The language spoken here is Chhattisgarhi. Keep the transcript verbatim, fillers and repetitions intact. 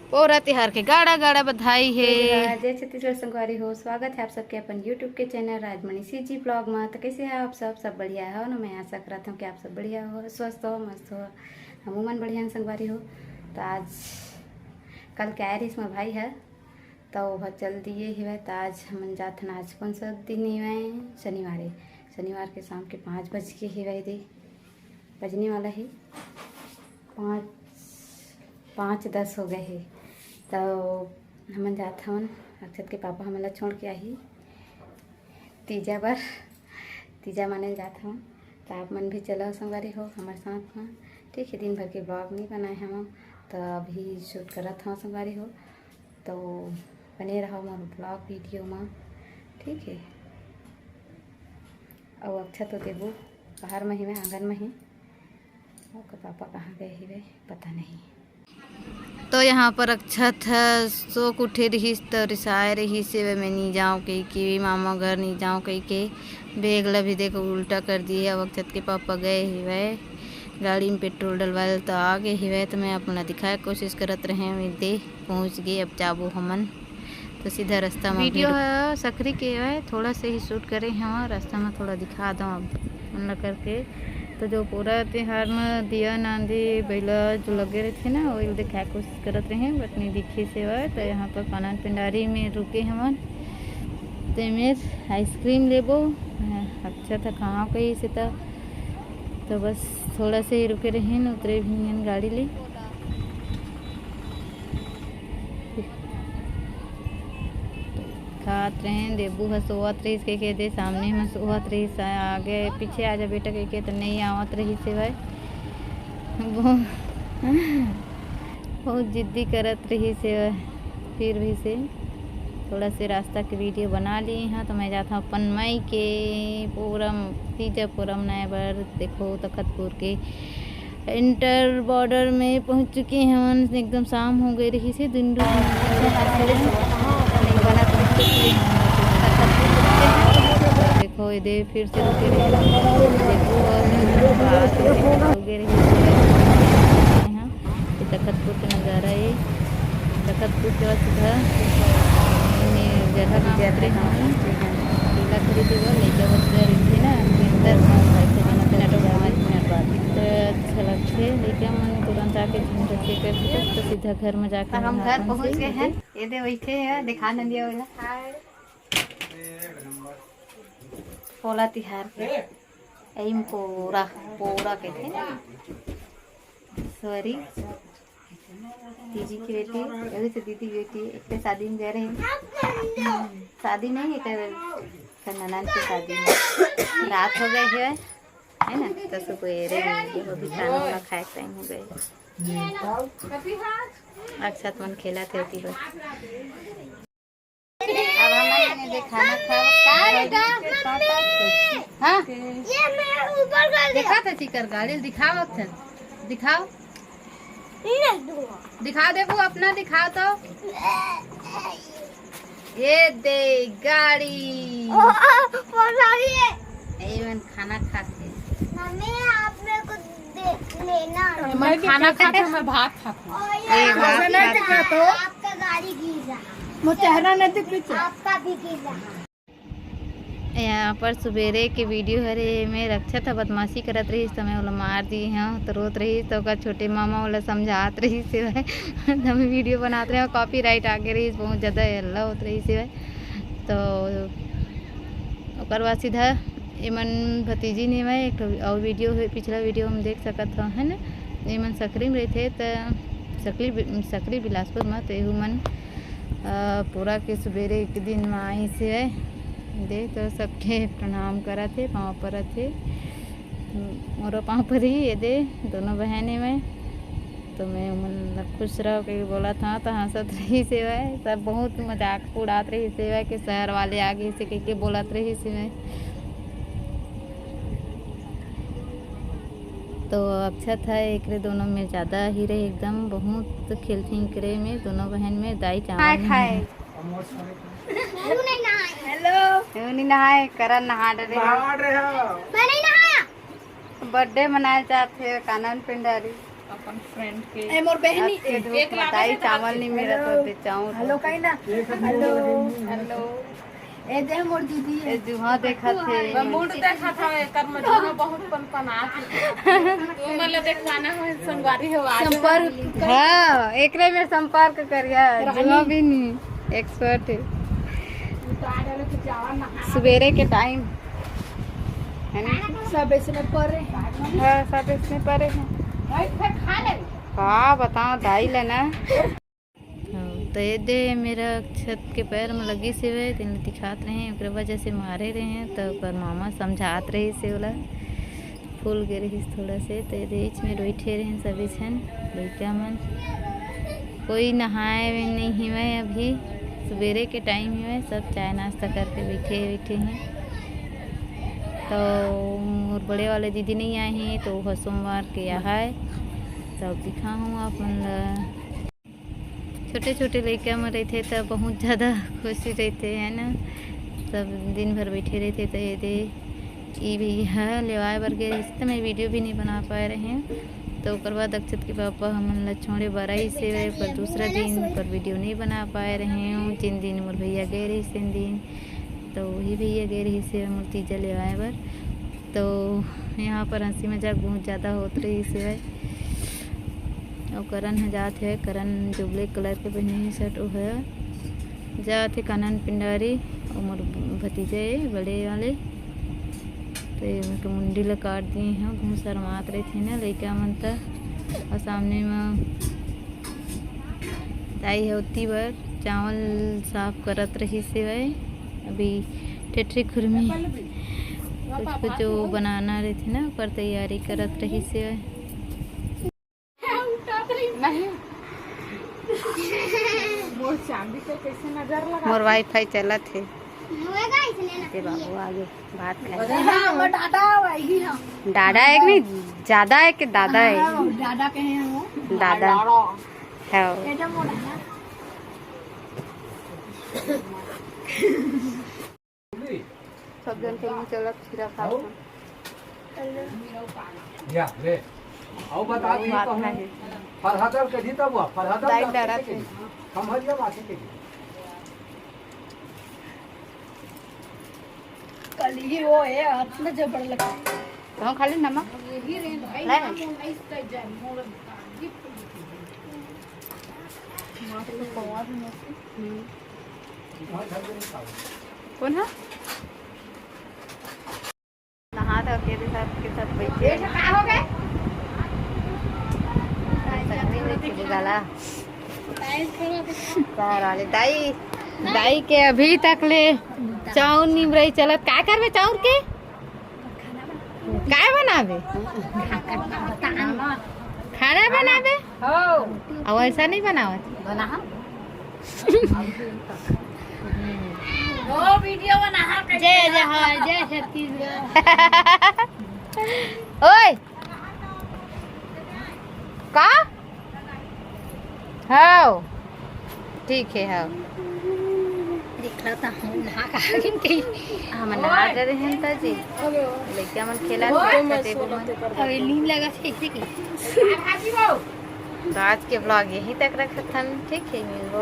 पोरा तिहार के गाड़ा गाड़ा बधाई हे। जय जोहार, जय छत्तीसगढ़ संगवारी हो, स्वागत है आप सबके अपन YouTube के चैनल राजमणि सीजी ब्लॉग में। तो कैसे हैं आप सब? सब बढ़िया हो ना? मैं आशा करत हूँ कि आप सब बढ़िया हो, स्वस्थ हो, मस्त हो। हमू मन बढ़िया हैं संगवारी हो। तो आज कल के आए रहिस मोर भाई है, तो वह चल दिए हिवय। तो आज हमन जात हन, आज कौन सा दिन हिवय? शनिवार है। शनिवार के शाम के पाँच बज के हिवय दे, बजने वाला है पाँच, पाँच दस हो गए हे। तो हमन जात हवन, अक्षत के पापा हमन ला छोड़ के आही तीजा बर, तीजा माने जात हवन। तो आप मन भी चलो संगवारी हो हमर साथ में, ठीक है। दिन भर के ब्लॉग नहीं बनाए हम, तो अभी शूट करत हव संगवारी हो, तो बने रहो मोर ब्लॉग वीडियो में, ठीक है। अउ अक्षत तो देबू बाहर में ही, में आंगन में ही। ओकर पापा कहाँ गए हिवे, पता नहीं। तो यहाँ पर अक्षत ह, सो के उठे रहिस, तो रिसाए रहिस, "मैं नी जाऊँ," कहि के, "मामा घर नी जाऊँ," कहि के। बैग ला भी देखो उल्टा कर दिए। अब अक्षत के पापा गए हिवे गाड़ी में पेट्रोल डलवाए, तो आ गए हिवे। तो मैं आप मन ला दिखाए के कोशिश करत रहे, मैं दे पहुँच गए। अब जाबो हमन। तो सीधा रास्ता में वीडियो भीड़ ह सकरी के है, थोड़ा से ही शूट करे हव, रास्ता में थोड़ा दिखा दो आप मन ला करके। तो जो पोरा तिहार में दिया नांदी बैला जो लगे रहिथे ना, वो दिखाए के कोशिश करत रहे, but नहीं दिखे से हवय। तो यहाँ पर कानन पिंडारी में रुके हमन, ते मेर आइसक्रीम लेबो। अक्षत ह कहाँ कही से त तो बस थोड़ा से ही रुके रहेन, उतरे भी हन गाड़ी ले। खात रहेन, देबू ह सोवत रहिस कहिके, दे सामने में सोवत रहिस, आगे पीछे आ जा बेटा कहिके, तो नहीं आवत रहिस हे भाई। बहु-, बहुत जिद्दी करत रहिस हे, फिर भी से थोड़ा से रास्ता के वीडियो बना लिए हैं। तो मैं जात हूँ अपन माई के पोरम, तीजा पोरम मनाए बर। देखो तखतपुर के इंटर बॉर्डर में पहुँच चुके हैं हमन। एकदम शाम हो गए रहिस हे, दिन देखो ये दे फिर से रुके रहे। देखो, हो गए रहिस हे। ये तखतपुर के नज़ारा ए। तखतपुर के बाद सीधा ये जगह नाम उतरे हन। केला खरीदे बर लइका बच्चा रहिथे ना, अंदर पाँच मिनट, पाँच मिनट बाद। तो अच्छा लगथे, लइका मन तुरंत आके झूम रखे करथे, तो सीधा घर में जाके हम घर पहुँच गए हैं। ये दे बैठे हैं, दिखा नंदिया वाला। पोला तिहार के एम पोरा, पोरा कहते हैं। सॉरी, दीदी की बेटी, अभी तो दीदी की बेटी, एक तो शादी में जा रहे हैं। शादी नहीं है, कर, कर ननद की शादी में। रात हो गए है, है ना? तो सुबह रे, ये वो भी खाना वाना खाए टाइम हो गए। अक्षत मन खेला थे ओती बर। अब हमन ने दे खाना खाओ। का बेटा? हाँ? ये मैं ऊपर कर दिया। देखा था चिकर गाड़ी दिखाओ अक्षत। दिखाओ। नहीं, नहीं दूंगा। दिखा देबू, अपना दिखाओ तो। ये दे गाड़ी। ओ, वो गाड़ी है। ए मन खाना खाथे। मम्मी, आप मेरे को दे, लेना। मैं खाना खाथे, मैं भात खाथे। ए, भात खाथे। आपका गाड़ी गिर रहा। मैं चेहरा नहीं दिख पीछे। आपका भी गिर रहा। यहाँ पर सुबेरे के वीडियो हरे, मैं रक्षा था बदमाशी करत रहिस, तो मैं ओला मार दी हूँ, तो रोत रहिस, तो ओकर छोटे मामा ओला समझात रहिस हे। तो मैं वीडियो बनात रहे, कॉपीराइट आगे रहिस, बहुत ज़्यादा हल्ला होत रहिस हे। तो ओकर बाद सीधा एमन भतीजी ने मैं एक ठो अउ वीडियो हे, पिछला वीडियो हम देख सकत हो, है ना? एमन सकरी में रहिथे, त सकरी बि-, सकरी बिलासपुर में, तो एहू मन, अ, पूरा के सुबेरे एक दिन में आइस हे, दे तो सबके प्रणाम करत हे, पाँव परत हे। मोरो पाँव परी, ये दे, दोनों बहन हे मैं। तो मैं उमन ला खुश रहो के बोलत हव, तो हंसत रहिस हे। सब बहुत मजाक उड़ात रहिस हे कि शहर वाले आ गइस हे कहिके बोलत रहिस हे। तो अच्छा था, एकरे दोनों में ज्यादा ही रहे एकदम, बहुत खेलथे एकरे में, दोनों बहन में। दाई चावल खाए, नहीं खाए। हेलो। वो नहीं नहाए, करण नहा डरे हे। नहा रहे हो। मैं नहीं नहाया। बर्थडे मनाए जात हे कानन पिंडारी। अपन फ्रेंड के। ए मोर बहनी, आज के धूप एक में दाई चावल नहीं मिलत हे, तो चावल हेलो कहीं ना। हेलो। हेलो। ए दे मोर दीदी ए जुहा देखत हे। मूड देखत हवे, एकर में जुहा बहुत पनपनात हे। तू मन ला देखवाना हे, संगवारी हो, आज संपर्क। हाँ, एकरे में संपर्क करिया, जुहा भी नहीं, एक्सपर्ट हे। सुबेरे के टाइम हे ना? सब इसमें पड़े हैं। हाँ, सब इसमें पड़े हैं। भाई, फिर खा ले। का बताओ, दाई ला ना। हाँ, तो ये दे मेरा छत के पैर में लगिस हवय, तेन ल दिखात रहे, ओकरे वजह से मारे रहे, तो ओकर मामा समझात रहिस हे ओला, फूल गे रहिस थोड़ा से, तो ये दे बीच में बइठे रहे सभी झन लइका मन। कोई नहाए भी नहीं हवय अभी, सुबेरे के टाइम हवय, सब चाय नाश्ता करके बइठे बइठे हैं। तो मोर बड़े वाले दीदी नहीं आए हैं, तो वो सोमवार के आए, तब दिखाहूँ आप मन ला। छोटे छोटे लइका मन रहिथे त बहुत ज़्यादा खुशी रहिथे, है ना? सब दिन भर बइठे रहिथे, त ये दे, ई भैया लेवाए बर गे रहिस, त मैं वीडियो भी नहीं बना पाए रहे। तो ओकर बाद अक्षत के पापा हमन ला छोड़े बर आइस हे, पर दूसरा दिन ओकर वीडियो नहीं बना पाए रहे हूँ, जिन दिन मोर भैया गए रहिस, तेन दिन। तो वही भैया गए रहिस हे मोर तीजा लेवाए बर। तो यहाँ पर हंसी मजाक बहुत ज़्यादा होत रहिस हे। अउ करण ह जात हे, करण जो ब्लैक कलर के पहने हे शर्ट, वो ह जात हे कानन पिंडारी। अउ मोर भतीजा ए बड़े वाले, तो ये उनके मुंडी ला काट दिए हैं। बहुत शर्मात रहिथे ना लइका मन त। अउ सामने म दाई ह ओती बर चावल साफ करत रहिस हवय। अभी ठेठरी खुरमी कुछ कुछ जो बनाना रहिथे ना, ओकर तैयारी करत रहिस हवय। नहीं। मोर चांदी पे कैसे नजर लगा? मोर वाईफाई चलत हे। ते बाबू आगे बात कर। हाँ, वो दादा आएगी ना। दादा एक नहीं, ज्यादा है कि दादा है? हाँ, दादा कहे हैं वो। दादा। हाँ। ये तो मोर दादा। सब जन के मुंह चलत खीरा खात हन। या, ले। आओ बता दी बात कहूँ। नहीं। फरहदर के जी तब हुआ, फरहदर दाई के डरत के है। जी। हम हरिया बात के जी। कल ही वो है, हाथ में जबड़ लगा। तो खाली नमक? यही रे भाई, लाए ना। नाम उन्नीस का जन्म, मोर गिफ्ट। माँ के तो पवा भी मत। हम्म। कौन है? नहा धो के भी साथ के साथ बैठे हैं। सगरी में चुप गला। तार वाले दाई, दाई के अभी तक ले चाउर निमरई चलत। का करबे चाउर के? काय बनाबे? खाना बनाबे? हो। अब ऐसा नहीं बनावत। बना। वो वीडियो बना। जय जय, हाँ, जय छत्तीसगढ़। ओए, का? हाव, ठीक है, हाव। देख लो तो हम नहा के आ गए थे। हम नहा गए हैं तो जी, लड़कियां मन खेला थे, टेबल में। अबे नींद लगा थे, ऐसे की। तो आज के ब्लॉग यहीं तक रखत हन, ठीक है, मिलबो।